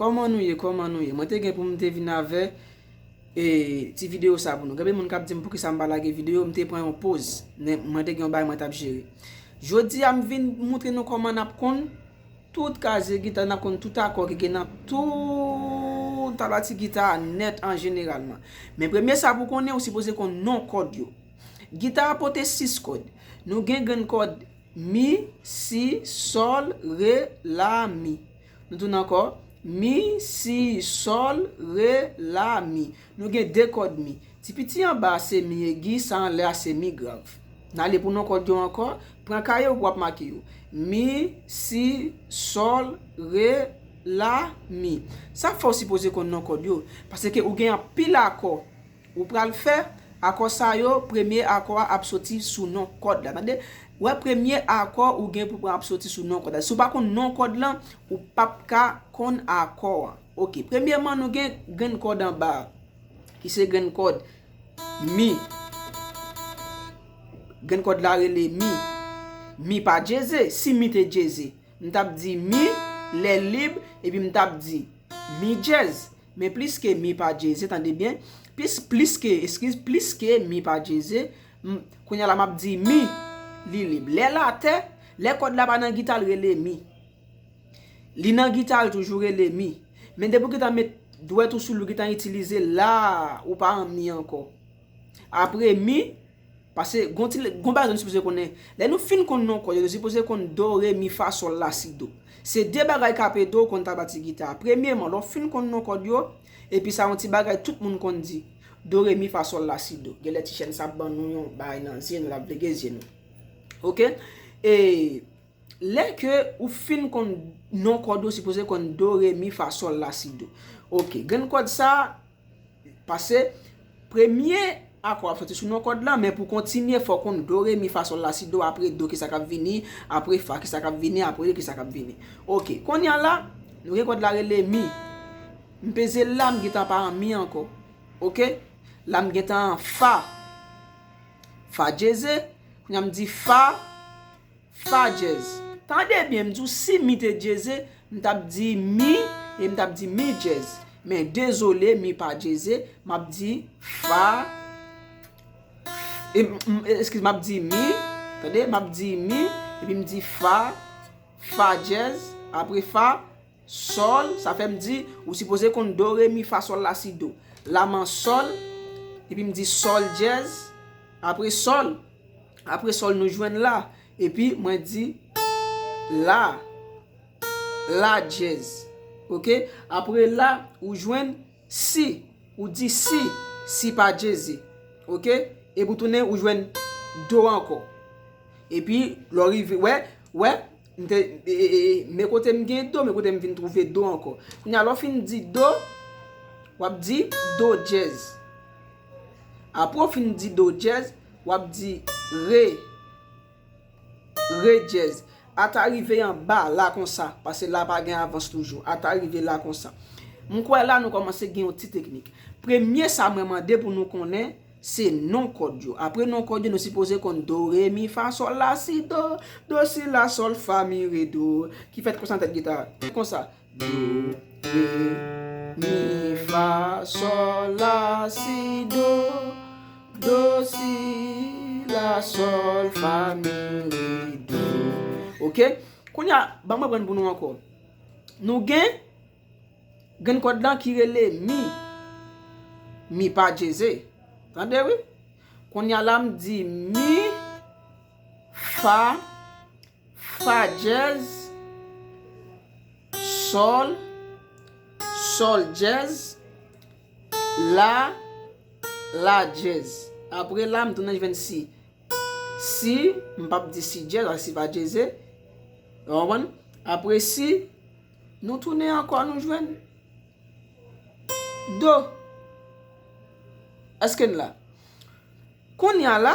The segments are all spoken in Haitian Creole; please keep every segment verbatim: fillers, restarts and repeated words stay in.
Kòman nou ye? Kòman nou ye? Mwen te gen pou m te vin avè e, ti videyo sa pou nou. Gen anpil moun k ap di m poukisa m pa lage videyo, m te pran yon poz. Men mwen te gen yon bagay mwen t ap jere. Jodi a, m vin moutre nou kòman n ap konn tout kazye gita, n ap konn tout akò ki gen nan tout tabati gita a nèt an jeneralman. Men premye sa pou konnen, ou sipoze konn non kòd yo. Gita a pote sis kòd. Nou gen grenn kòd mi, si, sòl, re, la, mi. Nou tounen ankò. Mi, si, sòl, re, la, mi. Nou gen de kòd mi. Ti piti anba a se mi egi, sa anlè a se mi grav. N ale pou non kòd yo ankò. Pran kaye w pou w ap make yo. Mi, si, sòl, re, la, mi. Sa fè w sipoze konn non kòd yo. Paske ou gen anpil akò ou pral fè, akò sa yo, premye akò a ap soti sou non kòd la. Tande? Wè, premye akò ou gen pou pran ap soti sou non kòd la. Si w pa konn non kòd lan, ou p ap ka konn akò an. Ok, premyèman, nou gen grenn kòd anba a, ki se grenn kòd mi. Grenn kòd la rele mi. Mi pa dyeze. Si mi te dyeze, m t ap di mi, lè lib, epi m t ap di mi dyèz. Men pliske mi pa dyeze, tande byen. Plis, pliske, eskiz, pliske mi pa dyeze, m, kounye a la m ap di mi, li lib. Lè l atè, lè kòd la pa nan gita, l rele mi. Li nan gita, l toujou rele mi. Men depi w gentan met dwèt ou sou li, w gentan itilize la, ou pa an mi ankò. Apre mi, paske gon ti, gon bagay nou sipoze konnen. Lè nou fin konn non kòd yo, nou sipoze konn do, re, mi, fa, sòl, la, si, do. Se de bagay k ap ede w konn tabati gita a. Premyèman, lè w fin konn non kòd yo, epi sa yon ti bagay tout moun konn di. Do, re, mi, fa, sòl, la, si, do. Genlè ti chèn sa ap ban nou yon bagay nan zye nou, l ap vlege zye nou. Ok? E lè ke ou fin konn non kòd ou, sipoze konn do, re, mi, fa, sòl, la, si, do. Ok, grenn kòd sa, pase premye akò ap soti sou non kòd lan, men pou kontinye, fò w konn do, re, mi, fa, sòl, la, si, do, apre do, kisa k ap vini, apre fa, kisa k ap vini, apre re, kisa k ap vini. Ok, kounye a la, nou gen kòd la rele mi. M peze l la, m gentan pa an mi ankò. Ok? La, m gentan an fa. Fa dyeze, kounye a m di fa, fa dyèz. Tande byen, m di w si mi te dyeze, m t ap di mi, e m t ap di mi dyèz. Men dezole, mi pa dyeze, m ap di fa, e, m, m, eskize, m ap di mi, tande, m ap di mi, epi m di fa, fa dyèz, apre fa, sòl, sa fè m di, ou sipoze konn do, re, mi, fa, sòl, la, si, do. La m an sòl, epi m di sòl dyèz, apre sòl, apre sòl nou jwenn la, epi mwen di la, la dyèz. Ok? Apre la, ou jwenn si, ou di si, si pa dyeze. Ok? Epi w tounen, ou jwenn do ankò. Epi, lè w rive, wè, wè, m te, e, e, e, men kote m gen do, men kote m vin twouve do ankò. Kounye a, lè w fin di do, w ap di do dyèz. Apre w fin di do dyèz, w ap di re, re dyèz. Ata rive anba la konsa, paske la pa gen avans toujou. Ata rive la konsa. M kwè la nou kòmanse gen yon ti teknik. Premye sa mwen mande pou nou konnen, se non kòd yo. Apre non kòd yo, nou sipoze konn do, re, mi, fa, sòl, la, si, do. Do, si, la, sòl, fa, mi, re, do. Ki fèt konsa nan tèt gita. Konsa. Do, re, mi, fa, sòl, la, si, do. Do, si, la, sòl, fa, mi, re, do. Ok? Kounye a, ban mwen pran pou nou ankò. Nou gen grenn kòd lan ki rele mi. Mi pa dyeze. Tande wi. Kounye a la m di mi, fa, fa dyèz, sòl, sòl dyèz, la, la dyèz. Apre la, m tounen jwenn si. Si, m p ap di si dyèz, paske si pa dyeze. Ou konprann? Apre si, nou tounen ankò, nou jwenn do. Èske n la? Kounye a la,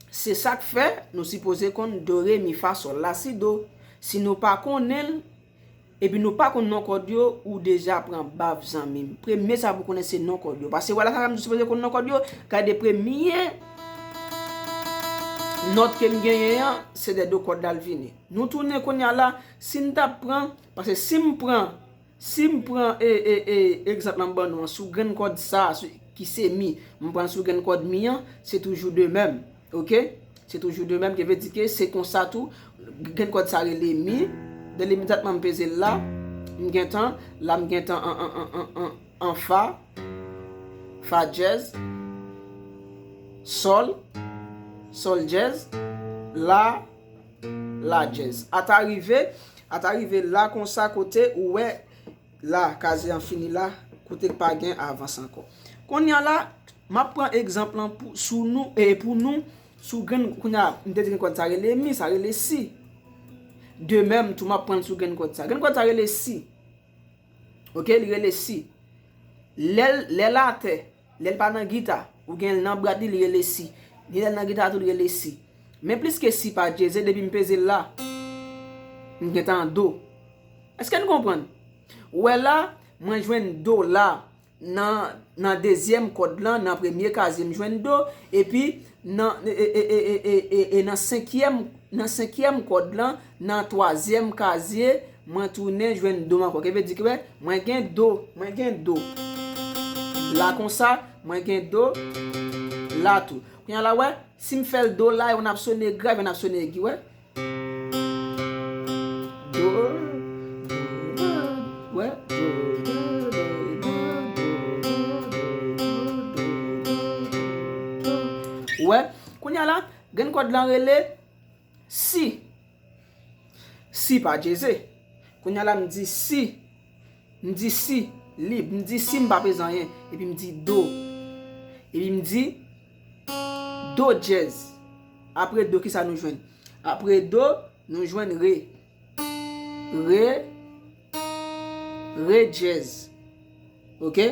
se sa k fè nou sipoze konn do, re, mi, fa, sòl, la, si, do. Si nou pa konnen l, epi nou pa konn non kòd yo, ou deja pran baf, zanmi m. Premye sa pou konnen se non kòd yo. Paske wè la sa m di w sipoze konn non kòd yo, gade premye nòt ke m genyen an, se de do kòd la l vini. Nou tounen kounye a la, si n t ap pran, paske si m pran Si m pran e, e, e, egzanp lan m ban nou an, sou grenn kòd sa, sou, ki se mi, m pran l sou grenn kòd mi an, se toujou de mèm, oke? Se toujou de mèm, ki vle di ke se konsa tou, grenn kòd sa rele mi, de imedyatman m peze l la, m gentan, la m gentan an, an, an, an, an, an fa, fa djèz, sòl, sòl djèz, la, la djèz. Ata rive, ata rive la konsa kote ou wè la, kazye an fini la, kote k pa gen avans ankò. Kounye a la, m ap pran egzanp lan pou, sou nou, e pou nou, sou grenn, kounye a, m te di grenn kòd sa rele mi, sa rele si. De mèm tou, m ap pran l sou grenn kòd sa. Grenn kòd sa rele si. Oke, li rele si. Lè l, lè l atè, lè l pa nan gita, ou gen l nan brat li, li rele si. Ni lè l nan gita tou, li rele si. Men pliske si pa dyeze, depi m peze l la, m gentan an do. Èske n konprann? Ou wè la, mwen jwenn do la nan, nan dezyèm kòd lan, nan premye kazye m jwenn do, epi nan, e, e, e, e, e, e, e nan senkyèm, nan senkyèm kòd lan, nan twazyèm kazye, mwen tounen jwenn do m ankò. Ki vle di ke, wè, mwen gen do, mwen gen do. La konsa, mwen gen do, la tou. Kounye a la, wè, si m fè l do la, youn ap sone grav, youn ap sone egi, wè. Do, do, wè, do, do. Wè, kounye a la, grenn kòd lan rele si. Si pa dyeze. Kounye a la, m di si. M di si lib. M di si, m pa peze anyen. Epi m di do. Epi m di do dyèz. Apre do, kisa nou jwenn? Apre do, nou jwenn re. Re, re dyèz. Oke?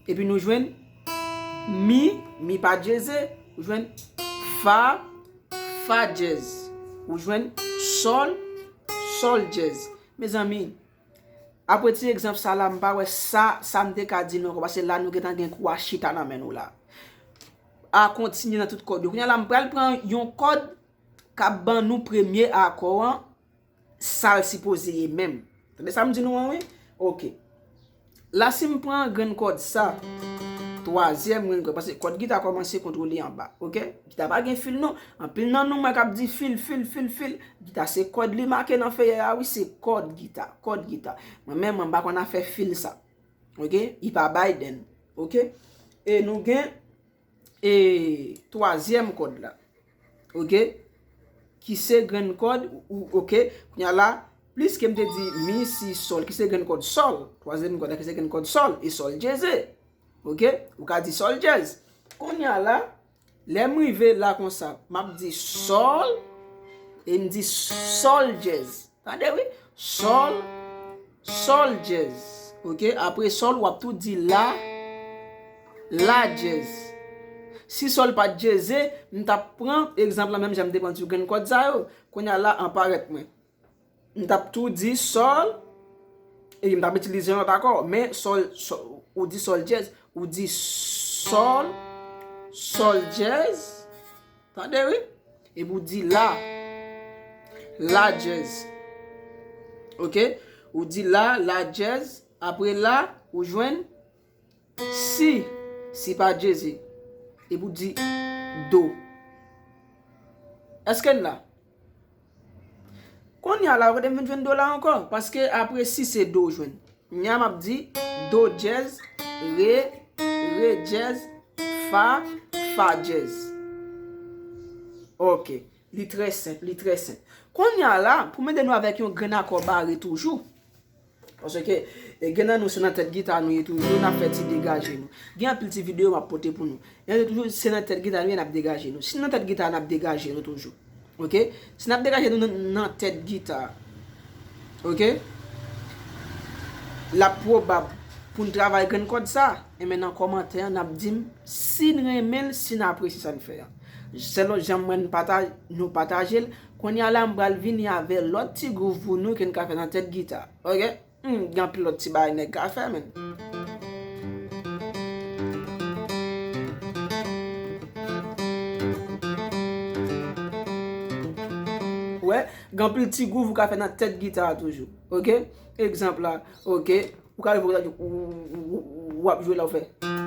Epi nou jwenn mi, mi pa dyeze. Ou jwenn fa, fa dyèz. Ou jwenn sòl, sòl dyèz. Mezanmi, apre ti egzanp sa la, m pa wè sa, sa m te ka di nou ankò, paske la nou gentan gen kou a chita nan men nou la. A kontinye nan tout kòd yo. Kounye a la, m pral pran yon kòd k ap ban nou premye akò an, sa l sipoze ye menm. Tande sa m di nou an, wi? Oke. La, si m pran grenn kòd sa, twazyèm grenn kòd, paske kòd gita kòmanse kontwole anba, oke? Gita pa gen fil, non. Anpil nan nou, mwen k ap di fil, fil, fil, fil. Gita se kòd li make nan feyè a, wi, se kòd gita, kòd gita. Mwen menm, mwen pa konn afè fil sa, oke? Li pa Biden, oke? E nou gen e twazyèm kòd la. Oke? Ki se grenn kòd, ou, oke? Kounye a la, pliske m te di mi, si, sòl, ki se grenn kòd sòl. Twazyèm kòd la, ki se grenn kòd sòl, e sòl dyeze. Oke? Ou ka di sòl dyèz. Kounye a la, lè m rive la konsa, m ap di sòl, e m di sòl dyèz. Tande wi. Sòl, sòl dyèz. Oke? Apre sòl, w ap tou di la, la dyèz. Si sòl pa t dyeze, m t ap pran egzanp la menm jan m te pran sou grenn kòd sa yo. Kounye a la, an parèt mwen. M t ap tou di sòl, epi m t ap itilize yon lòt akò. Men sòl, sòl, ou di sòl dyèz, ou di sòl, sòl dyèz. Tande wi. Epi w di la, la dyèz. Oke? Ou di la, la dyèz. Apre la, ou jwenn si, si pa dyeze. Epi w di do. Èske n la? Kounye a la, ou kote m vin jwenn do la ankò? Paske apre si se do w jwenn. Kounye a m ap di do dyèz, re, re dyèz, fa, fa dyèz. Oke. Li trè senp, li trè senp. Kounye a la, pou m ede nou avèk yon grenn akò bare toujou. Paske, e, gen nan nou se nan tèt gita nou ye toujou, n ap fè ti degaje nou. Gen anpil ti videyo m ap pote pou nou. Gen toujou se nan tèt gita nou ye, n ap degaje nou. Si nan tèt gita n ap degaje nou toujou. Oke? Si n ap degaje nou nan, nan tèt gita, oke? L ap pwobab pou n travay grenn kòd sa. Enben, nan kòmantè an, n ap di m si n renmen l, si n apresye sa n fè an. Selon jan m wè n pataj-, nou pataje l, kounye a la, m pral vini avè lòt ti gwouv pou nou ke n ka fè nan tèt gita. Oke? Hmm, gen anpil lòt ti bagay nèg ka fè, menn. Wè, gen anpil ti gwouv ou ka fè nan tèt gita a toujou. Oke? Egzanp la, oke? Ou ka rive w ta di w, w, w, w, w ap jwe la, w fè.